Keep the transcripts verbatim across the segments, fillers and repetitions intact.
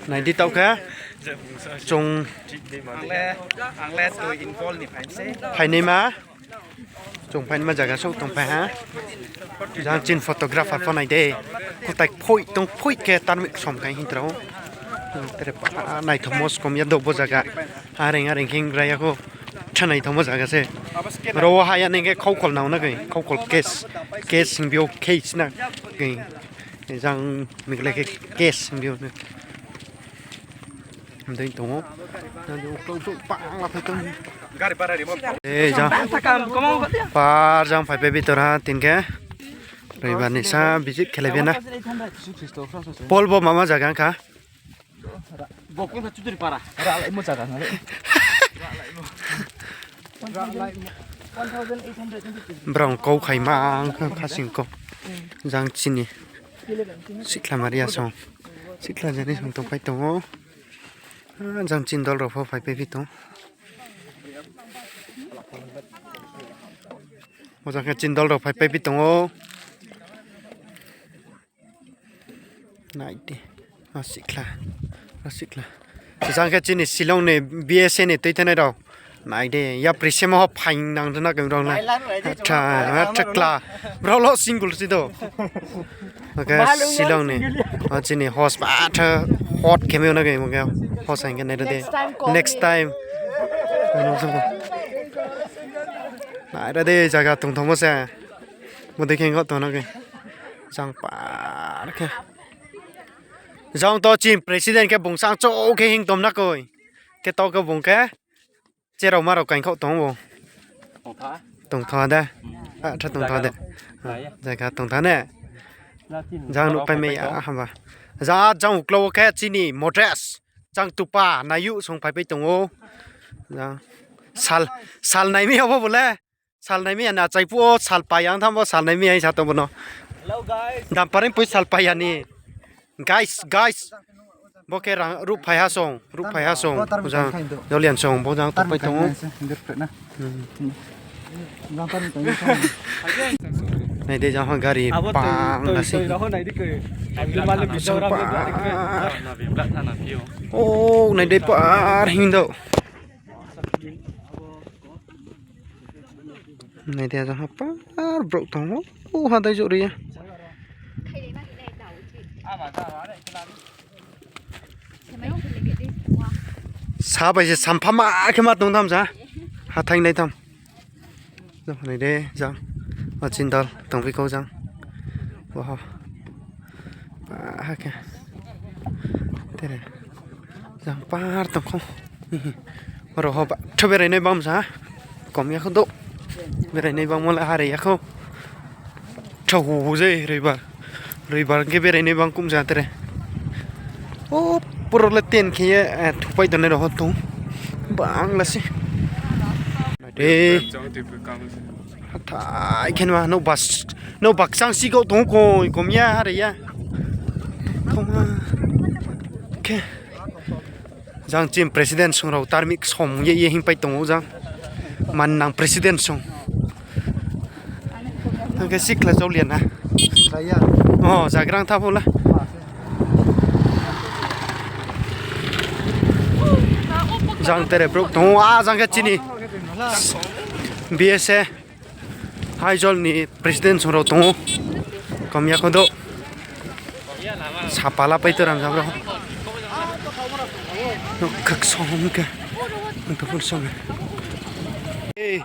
Nai di taoh khe. Chung Ang le, ang le tui involve ni phai se. Phainaima. Chung phainaima zaga souh tongphai ha. Jang chini photographer pho nai de. Kutai phoih tong phoih khe tarmik som kai hing trao. Tere pa naithomo skom ya do bo zaga. Areng areng khe rai ya kho. Tha naithomo zaga se. Ro wo ha ya neng khe khaukol nang na khe. Khaukol case. Case hing bi o case na khe. Jang migle khe case hing bi o na. Dei tong ou. Jang uklau souh pang la phai tong. E, jang. Par jang phai pai bi tor ha tin khe. Roibar ni sa visit khelai bi na. Paul bo mama zaga kha. Brao kau khaima ang kha sing kau. Jang chini. Sikla maria song. Sikla jani song tongpai tong ou. Ah, jang chini dol rao pho phai pai bi tong. Mo jang khe chini dol rao phai pai bi tong ou. Nai di. Ah, sikla. Ah, sikla. Jang khe chini Shillong ni B S A ni tuithanai rao. Nai di. Yapri semo ho phaing nang dona khe rong na. Acha, acha kla. Brao lo single si do. Okay, Shillong ni. Ah, chini host ba tha hot khe mi na khe mo khe. Host ang khe nai di. Next time. Nai di zaga tongthomo se. Mo dei khe ong tong na khe. Jang par khe. Jang to chini president khe bung sang chouh khe hing tom na koi. Khe to khe bung khe. Cherao ma rao kaing khouh tong ou. Tongtha de. Ah, tha tongtha de. Zaga tongtha ne. Jang nuh pai mai ya hamba. Jang, jang uklau khe chini modest. Jang tupa, naiyu song phai pai tong ou. Jang. Sal, sal nai mi abo bo le. Sal nai mi ya na achai phuh wo sal pai yang tham bo sal nai mi ya sa tong bo no. Hello, guys. Dam paring pui sal pai ya ni. Guys, guys. Bo khe rang ruhphai ha song, ruhphai ha song. Bo jang jolian song, bo jang tongpai tong ou. Hmm. Nai di jang ha gari pang na se. Oh, nai di par hing do. Nai di jang ha par brouh tong ou. Oh, ha dai jouh ri ya. Sa bai se sampha ma khe ma tong tham sa. Hathái nai tham. Jang nai di jang. O chini dol tongphi kau jang. Bo ho. Pa ha khe. Tere. Jang par tong kho. Oro ho ba tho berai nai bam sa. Kom ya kho do. Berai nai bam mo le ha ri ya kho. Tho hu hu je roibar. Roibar khe berai nai bam kum ja tere. O puro le ten khe ye, eh, thupai tongnai rao ho tong. Bang la se. Hathái khe nma, nouh bas, nouh baksang si kau tong koi, kom ya, ha ri ya. Thoma. Khe. Jang chini president song rao tarmik som ye ye hingpai tong ou jang. Mannang president song. Ang khe sikla jaulia na. Oh, jagrang tha pho la. Jang tere brouh tong ou, ah, jang khe chini B S A Aizawl ni president song rao tong ou. Kom ya kho do. Sapa la pai to ram jang rao. Nouh khaksom khe. Nouh khaksom. Ei.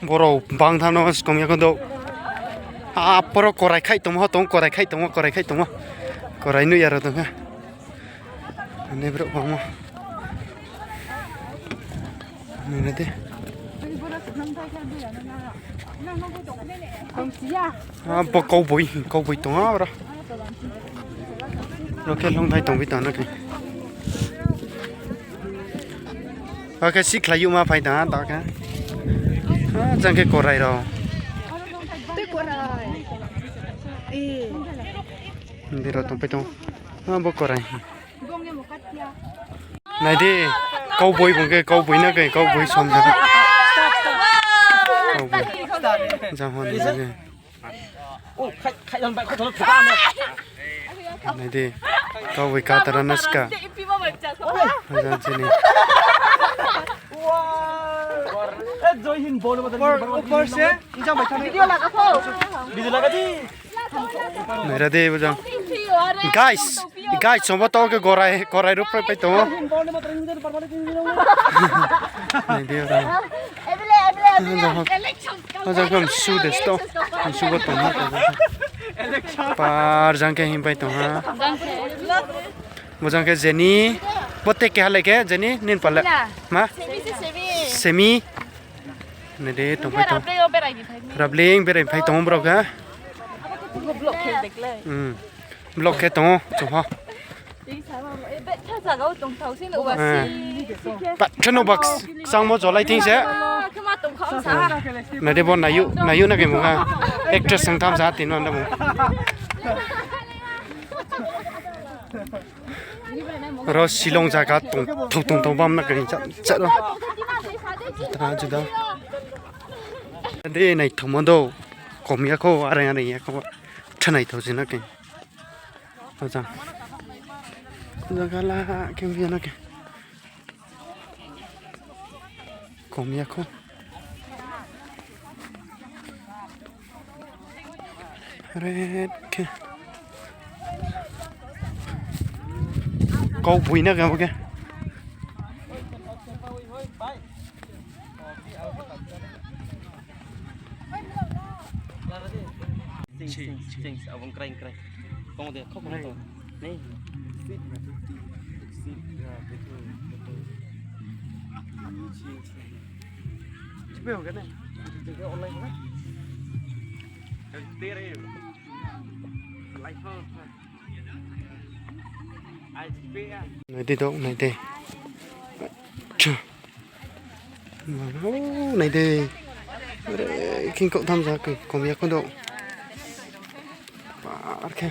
Borao bang tha no skom ya kho do. Aporo korai khai tongmo, tong korai khai tongmo, korai khai tongmo. Korai nuh ya rao tong kha. Ani brouh bangmo. Nai di. Ah, bo cowboy, cowboy tong aro. Ro khe longthai tongbi tong na khe. Ake sikhlai yuma phai tong a ta khe. Ah, jang khe korai rao. Tei korai. Eh. Hindi rao tongpai tong. Ah, bo korai. Nai di, cowboy bung khe, cowboy na khe, cowboy som ja. Cowboy. Jang hon ni khe. Nai di. Kauboi ka tara na ska. Ojang chini. Naira de bojang. Guys, guys, sobo to ke gorai, gorai rup pai tongo. Nai de ora. Ojang khe msu de sto. Msu bo tong ha. Par jang khe himpai tong ha. Bojang khe Jenny. Bo te keha le khe Jenny, nini pal le. Ma? Semi. Nai de tongpai tong. Rabling berai phai tong brao khe. Vlog khe tong o chung ho. Pathano bak changmo jolai thing se. Nai de bo nayu, nayu na khe mungha. Actress sang tham sa tin no na mung. Ro Shillong zaga tong thou tong thou bam na khe cha cha ro. Juda juda. De naithaomo do. Kom ya kho, areng areng ya kho. Tha naithao se na khe. Ojang. Jaga la khe ya na khe. Kom ya kho. Red khe. Kau bui na khe abo khe. Ching, ching, ching, abang krai, krai. Tong de, khok khok tong. Nei. Online. Nai de dok, nai de. Cha. Wow, nai de. Are, king kau tham ja khe, kom ya kho do. Par khe.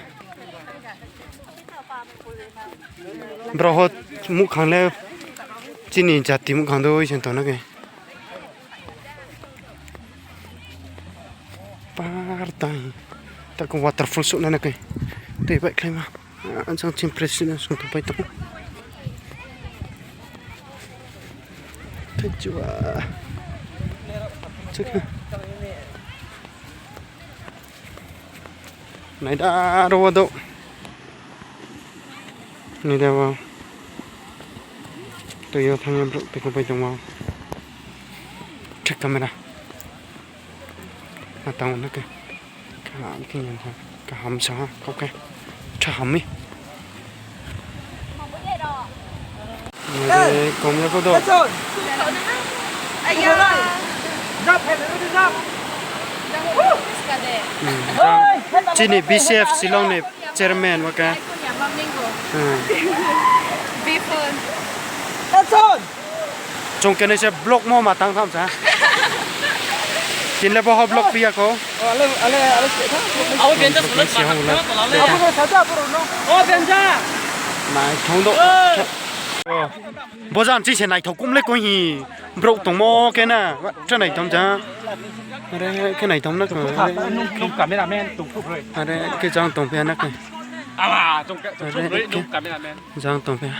Brao ho muhkhang le chini jati muhkhang doi se tong na khe. Par tang. Takhe waterfall souh nai na khe. Tei baihkhlaima. Ajang chini president song tongpai tong. Thaichua. Chakha. Nai da ro wo do. Nai da wo. Tui yo thang yo brouh tei kho pai tong wo. Thik camera. Matang na khe. Kaham khe nang ha. Kaham sa ha. Kau khe. Tha ham mi. Nai de, kom ya kho do. Hmm, chini B C F Shillong ni chairman wa khe. Hmm. Chung khe nai se vlog mo ma tang tham sa. Tini le bo ho vlog phi ya kho. Naithao do. Bo jang chini se naithao kum le koi hi. Brouh tongmo khe na. Khe naithao ja. Are khe naithao na khe. Are khe jang tongphi ya na khe. Jang tongphi ya.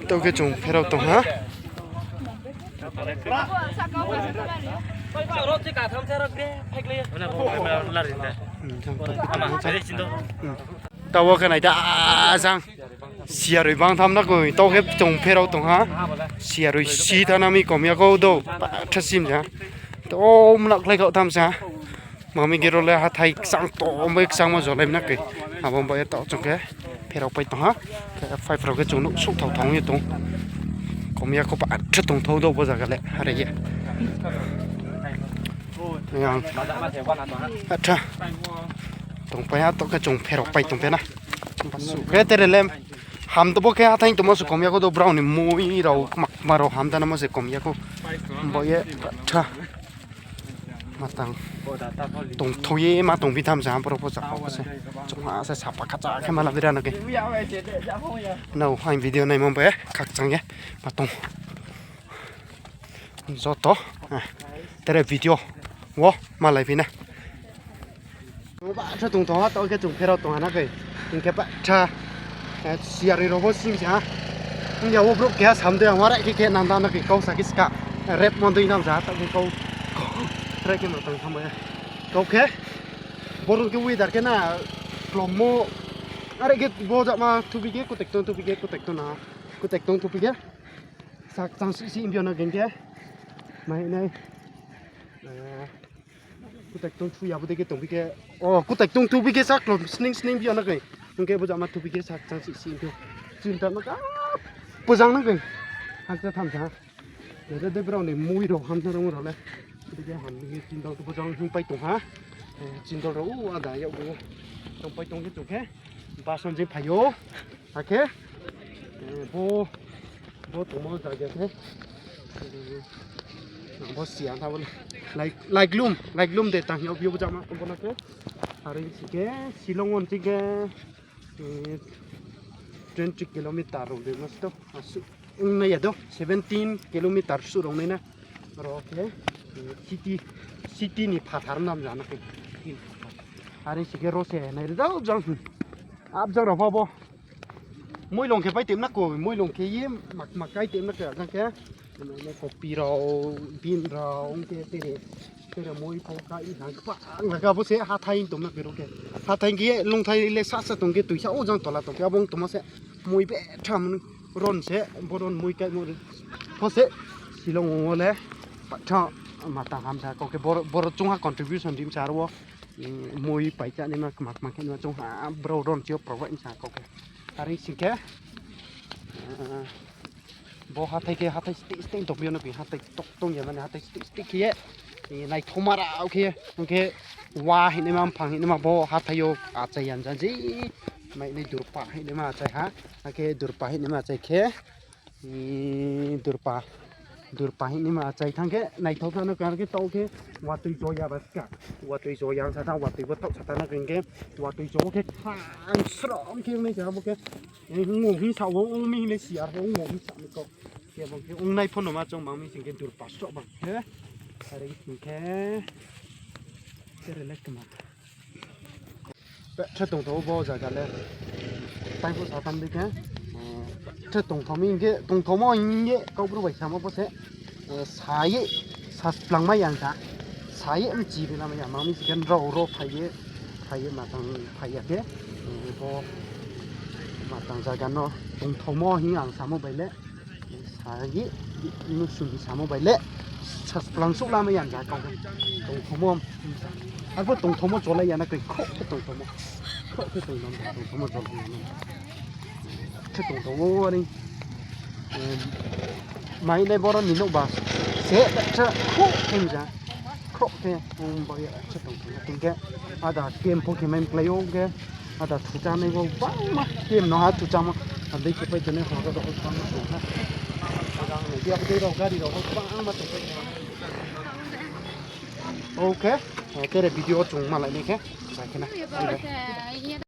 Taoh khe chung pherao tong ha. Taoh khe nai da, jang. Siyaroi bang tham na koi, taoh khe chung pherao tong ha. Siyaroi si tha na mi kom ya kho do, patha sim ja. Taoh mlak khlai khaoh tham sa. Mami giro le hathai kchang tong bai kchangmo jolai na khe. Abo bai taoh chung khe pherao pai tong ha. Khe five rao khe chung nuh souhthao thang ye tong. Kom ya kho patha tongthao do bo zaga le, are ye. Yang. Atha. Tongpai ha, taoh khe chung pherao pai tongpai na. Khe tere le ham to bo khe hathai tongmo se kom ya kho do, brao ni mui rao kma kma rao ham tanamo se kom ya kho. Bo ye patha. Matang. Tongthao ye ma tongphi tham sa, brao pho sa kho se. Chungha se sapa khacha khe ma la bira na khe. Nrao aini video naimo bai khakchang ye. Patong. Joto, eh, tere video wo malai phi na. Batha tongthao ha, taoh khe chung pherao tong ha na khe. Hing khe batha, eh, siyari rao bo sim sa ha. Hing ya wo brouh keha sam dei, ang wara khe khe nang da na khe kau sa khe ska. Rep mon dei nang sa, taoh khe kau, kau, rep khe no tang tham bai. Kau khe, borong khe weather khe na, klommo. Are khe bo jama thubi khe, kutek tong thubi khe, kutek tong na. Kutek tong thubi khe. Sak chang si si hing phi yo na khe hing khe. Mai nai. Eh, kutek tong thu ya bo dei khe tong phi khe. O, kutek tong thubi khe sak klom sning sning phi yo na khe. Hing khe bo jama thubi khe sak chang si si hing phi yo. Chinta ma ka. Pojang na khe. Hakcha tham sa. Nai di brao ni mui rao hamsa rao rao le. Dei khe ham dei khe chindal to pojang hing pai tong ha. Eh, chindal rao, o, ada yag bo. Tong pai tong khe chung khe. Bason je phai yo. Akhe, eh, bo, bo tongmo zaga khe, eh, bo siya tha bo le. Lai, Laiklum, Laiklum de tang hing yo bo jama tong bo na khe. Are sing khe, Shillong wo sing khe, eh, twenty kilometer rao de mas to, asuh. Ong nai ya do, seventeen kilometer suh rao nai na. Ro khe, eh, city, city ni phathar nam jana khe. Are sing khe ro se nai ri dao jang. Abjang rao pha bo. Moilong khe pai tem na koi, moilong khe ye mak, mak kai tem na koi, ajang khe. Kopi rao, bin rao, ong khe tere, tere moi phao ka, i thang kpa, ang laga bo se hathái tong na koi ro khe. Hathái khe lungthai le sa sa tong khe, tuisa o jang tola tong khe, abo ong tongma se moi betha mani ron se, bo ron moi kaimo ri. Pho se, Shillong wo le, patha, matang hamsa kau khe, boro, boro chungha contribution rim sa ro wo. Mm, moi pai chá naima, kma kma khe naima chung ha, brao ron chi yo provide sa kau khe. Are sing khe, eh, bo hathái khe, hathái steh steh tong phi yo no khe, hathái tok tong ya mani, hathái steh steh khe ye, eh, naithaoma rao khe ye, hing khe wa hing naima, mphang hing naima, bo hathái yo achai ya ja je, mai nai durpa hing naima achai ha, akhe durpa hing naima achai khe, Ih, durpa, durpa hing naima achai thanng khe, naithao thanng no kar khe taoh khe, watoi jo ya ba ska. Watoi jo ya sa tha, watoi bo taoh sa tha na khe, watoi jo khe thang srom khe ong nai sa bo khe, eh, ong hing sa wo, ong mi hing le si ar pho, ong hing sa mi kau. Khe bo khe ong nai pho no ma chung mang mi sing khe durpa sroh bang khe. Are sing khe, tere le kma. Betha tongthao bo zaga le. Tai pho sa tham dei khe. Betha tongthao mi hing khe, tongthaomo hing ye, Kaubru bai samo pho se. Eh, sa ye, sa splangmai ya sa. Sa ye mchi ri lamai ya, ma mi si khe rao ro phai ye, phai ye matang phai ya khe. Eh, bo matang zaga no tongthaomo hing ang samo bai le. Sa ye, nuhsung ni samo bai le, sa splang souh lamai ya ja kau khe. Tongthaomo, arpho tongthaomo cholai ya na khe, khroh khe tongthaomo. Khroh khe tongthaomo, tongthaomo cholai ya na. Khe tongthaomo are, eh, mai nai boro ni nouhba se, se, khroh khe ja. Khroh khe, um, ba ya, se tongthaomo. Hing khe, ada camp pho khe mai mklái ou khe, ada thuchánai bo bangma camp no ha thuchámo. Adei khe pai tongnai horo rao bangma tong ha. Jang nai di, abo dei rao gari rao bangma tongpai. Okay, eh, tere video chung malai nai khe, sa khe na.